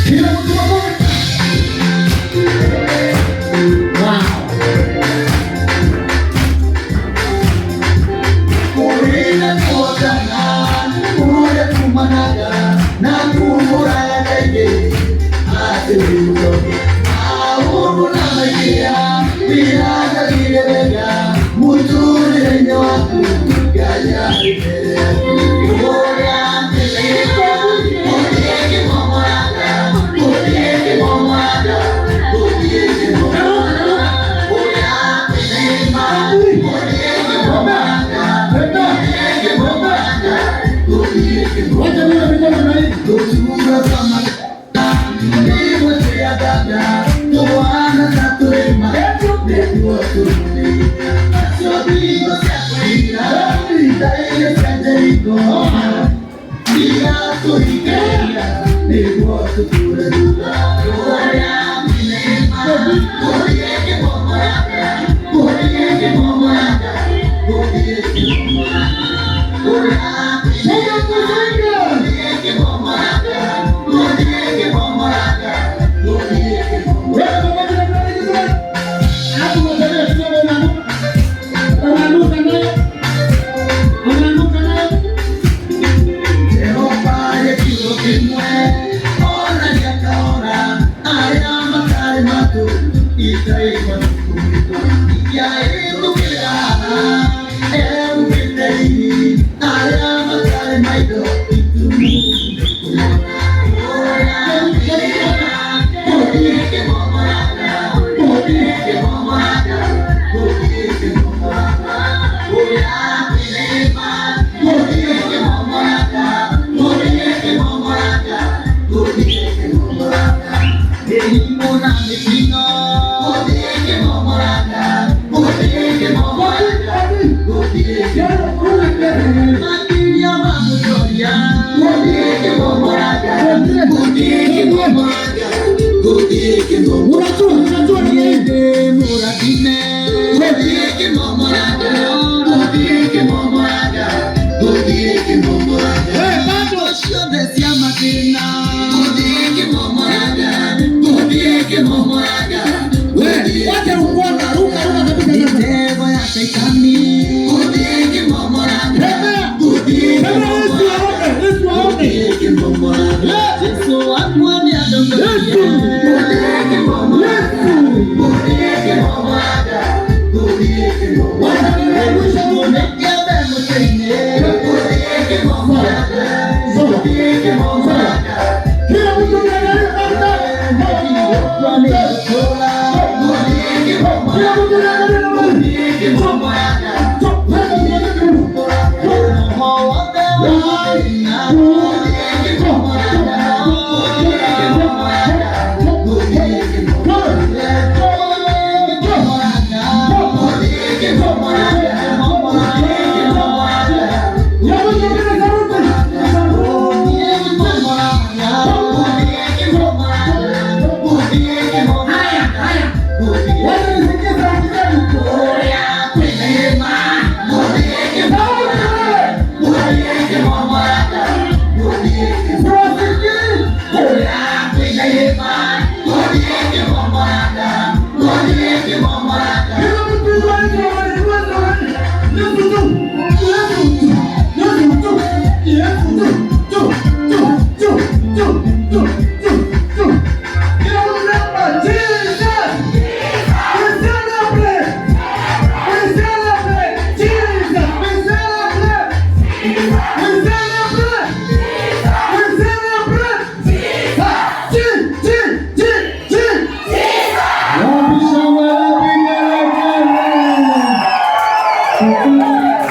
Kila mtu makofi. Wow. Wacha nione mikono na hii. Wewe pamoja na mimi. Hapo unatembea kidogo unaanguka. Unaanguka nayo. Unaanguka nayo. Unajua, unajua ni nini? Eh, bado. Wewe, wacha ruka, ruka, ruka kabisa sasa. Tembea. Tembea Yesu aone, Yesu aone. Yesu. Yesu. Yesu. Wacha niangushe ngumi. Sawa. Sawa. Kila mtu niangalie kwanza. Kila mtu niangalie na mimi. Stop. Weka mikono juu. One, two, four.